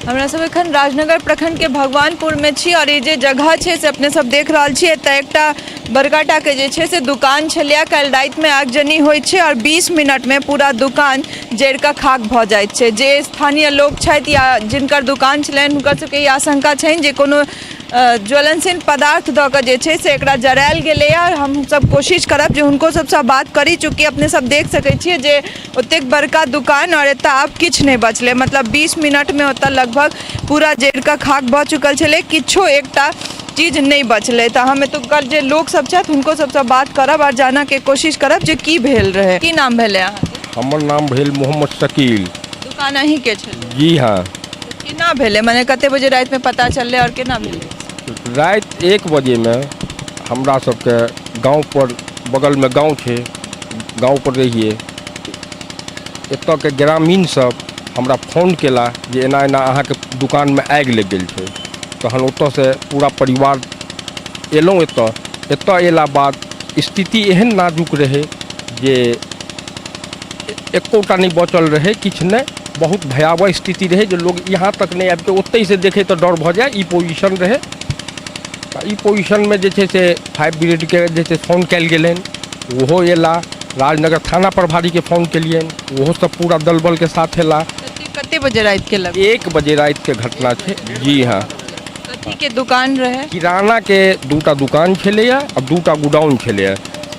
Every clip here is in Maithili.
हमरा सब एखन राजनगर प्रखंड के भगवानपुर में छी और ई जे जगह छै से अपने सब देख रहल छी। एतऽ एकटा बड़का टा के जे छै से दुकान छलैया। काल्हि रातिमे आगजनी होइ छै और 20 मिनट में पूरा दुकान जरि कऽ खाक भऽ जाइत छै। जे स्थानीय लोक छथि या जिनकर दुकान छलनि हुनकर सबके ई आशंका छनि जे कोनो ज्वलनशील पदार्थ दऽ कऽ जे छै से एकरा जरायल गेलैए। आओर हमसभ कोशिश करब जे हुनको सभसँ बात करी। चूँकि अपने सब देख सकै छियै जे ओतेक बड़का दुकान आओर एतऽ आब किछु नहि बचलै, मतलब 20 मिनटमे ओतऽ लगभग पूरा जरि कऽ खाक भऽ चुकल छलै, किछो एकटा चीज नहि बचलै। तऽ हम एतुका जे लोकसभ छथि हुनको सभसँ बात करब आओर जानऽके कोशिश करब जे की भेल रहै। की नाम भेलै अहाँके? हमर नाम भेल मोहम्मद शकील। दुकान अहीँके छलै? जी हाँ। केना भेलै, मने कते बजे रातिमे पता चललै आओर केना भेलै? राति 1 बजेमे हमरा सबके गाँवपर, बगलमे गाँव छै, गाँवपर रहियै। एतऽके ग्रामीण सब हमरा फोन केला जे एना एना अहाँके दुकानमे आगि लागि गेल छै। तहन ओतऽसँ पूरा परिवार एलहुँ एतऽ। एतऽ अयला बाद स्थिति एहन नाजुक रहै जे एकोटा नहि बचल रहै, किछु नहि। बहुत भयावह स्थिति रहै जे लोग यहाँ तक नहि आबिके ओतहिसँ देखै तऽ डर भऽ जाय, ई पोजिशन रहै। तऽ ई पोजिशनमे जे छै से फायर ब्रिगेडके जे छै फोन कयल गेलनि, ओहो अयला। राजनगर थाना प्रभारीके फोन केलियनि, ओहो सब पूरा दल बलके साथ अयला। कते बजे रातिके लगभग? 1 बजे रातिके घटना छै। जी हाँ। कथीके दुकान रहै? किरानाके 2टा दुकान छलैए आ 2टा गोडाउन छलैए,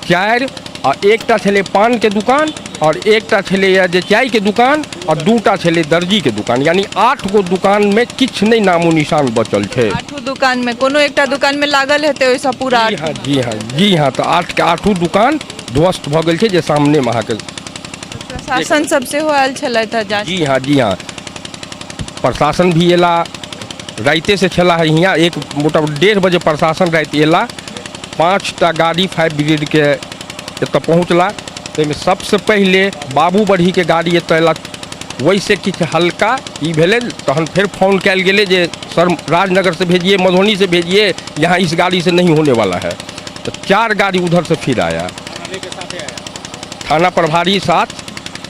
4 आ एकटा छलै पानके दुकान आओर एकटा छलैए जे चायके दुकान आओर 2टा छलै दर्जीके दुकान, यानी 8 गो दुकानमे किछु नहि नामो निशान बचल छै। 8 दुकानमे कोनो एकटा दुकानमे लागल हेतै ओहिसँ पूरा? जी हाँ, जी हाँ, जी हाँ। तऽ 8 के 8 दुकान ध्वस्त भऽ गेल छै जे सामनेमे अहाँके। प्रशासन सब सेहो आयल छलथि हँ जाँच? जी हाँ, जी हाँ, प्रशासन भी एला, राइतेसँ छला है हियाँ। एक मोटा 1:30 बजे प्रशासन राति एला, 5टा गाड़ी फायर ब्रिगेडके एतऽ पहुँचला। ताहिमे सबसँ पहिले बाबू बरहीके गाड़ी एतऽ एला, ओहिसँ किछु हल्का ई भेलै। तहन फेर फोन कयल गेलै जे सर राजनगर से भेजिए, मधुबनी से भेजिए, यहाँ इस गाड़ी से नहीं होने वाला है। तो 4 गाड़ी उधर से फिर आया, थाना प्रभारी साथ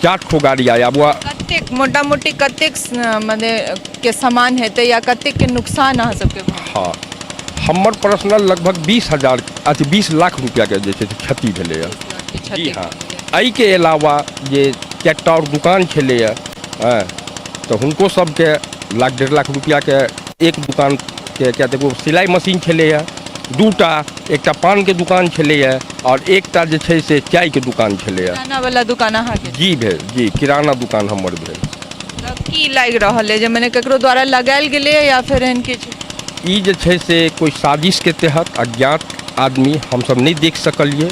4 ठो गाड़ी आया। वो कतेक मोटा मोटी कतेक मने के सामान हेतै या कतेक के नुकसान अहाँ सबके? हाँ, हमर पर्सनल लगभग 20,000 अथी 20 लाख रुपैआके जे छै से क्षति भेलैए। जी हाँ। एहिके अलावा जे 4टा आओर दुकान छलैए, हँ, तऽ हुनको सबके लाख 1.5 लाख रुपैआके एक दुकानके, किया तऽ एगो सिलाइ मशीन छलैए 2टा, एकटा पानके दुकान छलैए आओर एकटा जे छै से चायके दुकान छलैए। किराना वाला दुकान अहाँके? जी भेल, जी, किराना दुकान हमर भेल। तऽ की लागि रहल अइ जे मने ककरो द्वारा लगायल गेलैए या फेर एहन किछु? ई जे छै से कोइ साजिशके तहत अज्ञात आदमी, हमसब नहि देख सकलियै,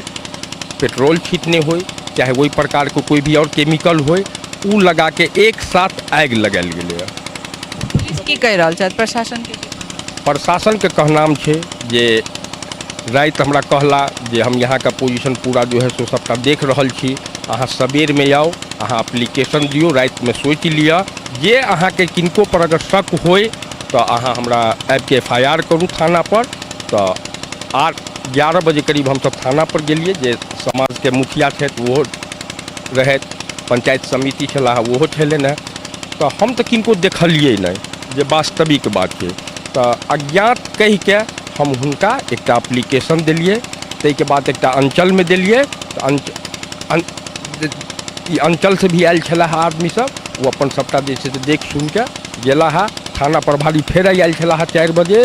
पेट्रोल छीटने होइ चाहे ओहि प्रकारके कोइ भी आओर केमिकल होइ, ओ लगाके एक साथ आगि लगायल गेलैए। पुलिस की कहि रहल छथि, प्रशासन के? प्रशासनके कहनाम छै जे राति हमरा कहला जे हम यहाँके पोजिशन पूरा जो है सो सबटा देख रहल छी, अहाँ सबेरमे आउ, अहाँ एप्लीकेशन दियौ, रातिमे सोचि लिअ, जे अहाँके किनको पर अगर शक होइ तऽ अहाँ हमरा आबिके एफ I R करू थानापर। तऽ 8-11 बजे करीब हमसब थानापर गेलियै, जे समाजके मुखिया छथि ओहो रहथि, पंचायत समिति छलाह ओहो छलनि हेँ। तऽ हम तऽ किनको देखलियै नहि, जे वास्तविक बात छै। तऽ अज्ञात कहिके हम हुनका एकटा एप्लीकेशन देलियै, ताहिके बाद एकटा अञ्चलमे देलियै। तऽ ई अञ्चलसँ भी आयल छलाह आदमी सब, ओ अपन सबटा जे छै से देख सुनिके गेलाह। थाना प्रभारी फेर आयल छलाह 4 बजे,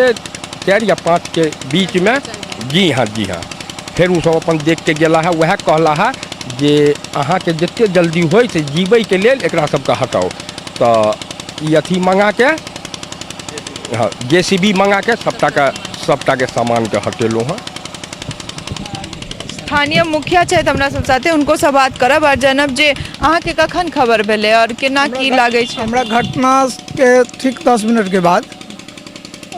4 या 5 के बीचमे। जी हाँ, जी हाँ। फेर ओ सब अपन देखके गेलाह, वएह कहलाह जे अहाँके जते जल्दी होइ से जीबैके लेल एकरा सबके हटाउ। तऽ ई अथी मँगाके, हँ, जे सी बी मँगाके सबटाके सामानके हटेलहुँ हँ। स्थानीय मुखिया छथि हमरा सब साथे, हुनको से बात करब आओर जानब जे अहाँके कखन खबर भेलै आओर केना की लागै छै। हमरा घटनाके ठीक 10 मिनटके बाद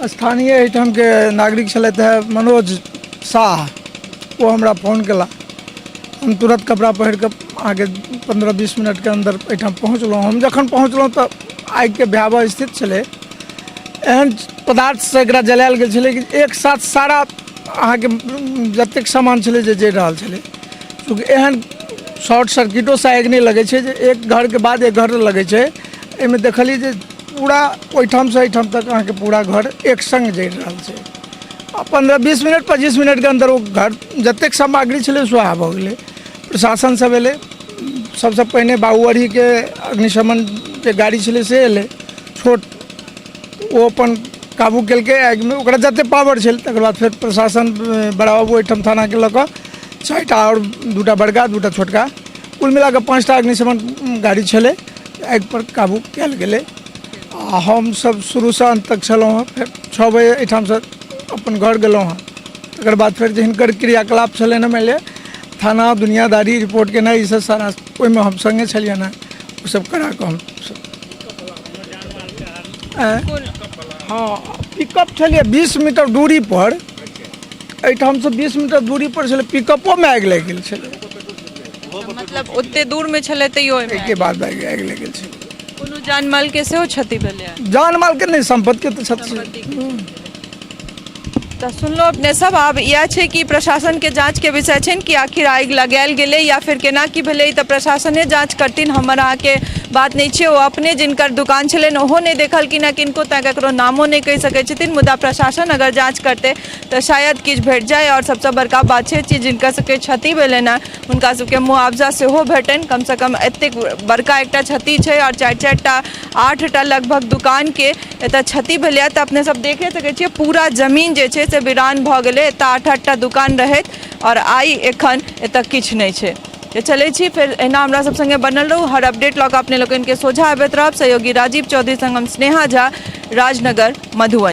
स्थानीय एहिठामके नागरिक छलथि हेँ मनोज साह, ओ हमरा फोन केला। हम तुरन्त कपड़ा पहिर कऽ अहाँके 15-20 मिनटके अन्दर एहिठाम पहुँचलहुँ। हम जखन पहुँचलहुँ तऽ आगिके भयावह स्थिति छलै। एहन पदार्थसँ एकरा जलायल गेल छलै कि एक साथ सारा अहाँके जतेक सामान छलै जे जरि रहल छलै। चूँकि एहन शॉर्ट सर्किटोसँ आगि नहि लगै छै जे एक घरके बाद एक घर लगै छै। एहिमे देखलियै जे पूरा ओहिठामसँ एहिठाम तक अहाँके पूरा घर एक सङ्ग जरि रहल छै। आ 15 20 मिनट 25 मिनटके अन्दर ओ घर जतेक सामग्री छलै स्वाहा भऽ गेलै। प्रशासन सब एलै, सबसँ पहिने बाबूबरहीके अग्निशमन जे गाड़ी छलै से एलै छोट, ओ अपन काबू केलकै आगिमे, ओकरा जतेक पावर छलै। तकर बाद फेर प्रशासन बड़ा बाबू ओहिठाम थानाके लऽ कऽ 4टा आओर 2टा बड़का 2टा छोटका, कुल मिलाकऽ 5टा अग्निशमन गाड़ी छलै, आगिपर काबू कयल गेलै। आ हमसब शुरूसँ अन्त तक छलहुँ हँ। फेर 6 बजे एहिठामसँ अपन घर गेलहुँ हँ। तकर बाद फेर जे हिनकर क्रियाकलाप छलनि हँ, मानि लिअ थाना दुनियादारी रिपोर्ट केनाइ, ईसब सारा ओहिमे हम सङ्गे छलियनि हँ, ओसब करा कऽ हम हँ पिकअप छलियै 20 मीटर दूरी पर, एहिठामसँ 20 मीटर दूरी पर छलै, पिकअपोमे आगि लागि गेल छलै। मतलब ओते दूरमे छलै तैयो ओहिमे एहिके बाद आगि लागि गेल छलै। कोनो जान माल के सेहो क्षति भेलै? जान माल के नहि, सम्पत्ति के तऽ क्षति। तऽ सुनलहुँ अपने सब। आब इएह छै कि प्रशासनके जाँचके विषय छनि कि आखिर आगि लगायल गेलै या फिर केना की भेलै, तऽ प्रशासने जाँच करथिन, हमर अहाँके बात नहि छै। ओ अपने जिनकर दुकान छलनि ओहो नहि देखलखिन हँ किनको, तैँ ककरो नामो नहि कहि सकै छथिन। मुदा प्रशासन अगर जाँच करतै तऽ शायद किछु भेट जाय। आओर सबसँ बड़का बात छै कि जिनका सबके क्षति भेलनि हँ हुनका सबके मुआवजा सेहो भेटनि। कमसँ कम एतेक बड़का एकटा क्षति छै आओर 4 4टा 8टा लगभग दुकानके एतऽ क्षति भेलैए, तऽ अपने सब देखे सकै छियै पूरा जमीन जे छै से वीरान भऽ गेलै। एतऽ 8 8टा दुकान रहैत आओर आइ एखन एतऽ किछु नहि छै। तऽ चलै छी, फेर एहिना हमरा सब सङ्गे बनल रहू, हर अपडेट लऽ कऽ अपने लोकनिके सोझा अबैत रहब। सहयोगी राजीव चौधरी सङ्ग हम स्नेहा झा, राजनगर, मधुबनी।